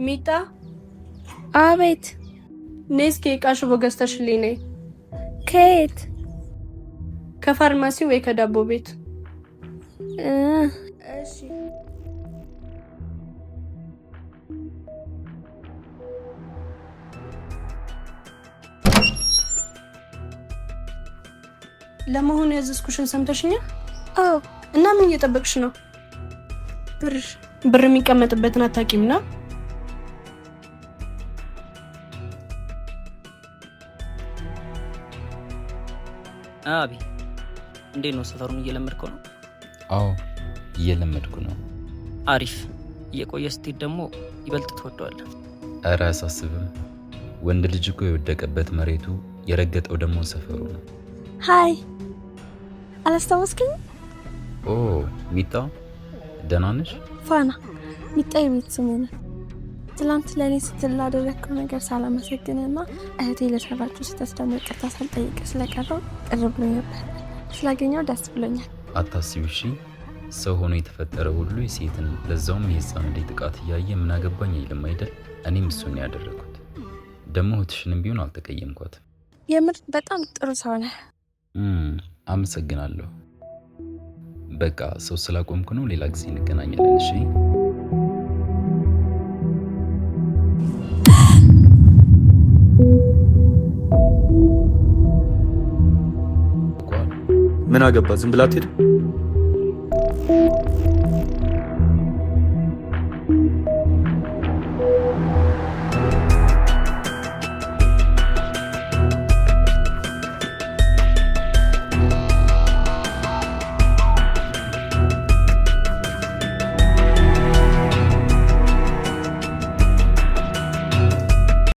ሚጣ። አቤት። ነይ እስኪ የዕቃ ሽቦ ገዝተሽልኝ ነይ። ከየት? ከፋርማሲ ወይ ከዳቦ ቤት። እሺ። ለመሆኑ ያዘዝኩሽን ሰምተሽኛል? አዎ። እና ምን እየጠበቅሽ ነው? ብር። ብር የሚቀመጥበትን አታውቂም ነው? አቢ፣ እንዴት ነው? ሰፈሩን እየለመድከው ነው? አዎ፣ እየለመድኩ ነው። አሪፍ። እየቆየ ስትሄድ ደግሞ ይበልጥ ትወደዋለህ። እረ አያሳስብም። ወንድ ልጅ እኮ የወደቀበት መሬቱ፣ የረገጠው ደግሞ ሰፈሩ ነው። Hi፣ አላስታወስክኝ? ኦ ሚጣ፣ ደህና ነሽ? ፋና፣ ሚጣ የቤት ስሙ ነው። ትላንት ለእኔ ስትል ላደረግከው ነገር ሳላመሰግንና እህቴ ለሰራችው ስህተት ደግሞ ይቅርታ ሳልጠይቅ ስለቀረው ቅር ብሎኝ ነበር። ስላገኘው ደስ ብሎኛል። አታስቢ እሺ። ሰው ሆኖ የተፈጠረ ሁሉ የሴትን ለዛውም የህፃን ልጅ ጥቃት እያየ ምን አገባኝ አይልም አይደል? እኔም እሱን ነው ያደረግኩት። ደግሞ እህትሽንም ቢሆን አልተቀየምኳትም። የምር በጣም ጥሩ ሰው ነህ። አመሰግናለሁ። በቃ ሰው ስላቆምኩ ነው። ሌላ ጊዜ እንገናኛለን። እሺ። ምን አገባ? ዝም ብላ አትሄድም?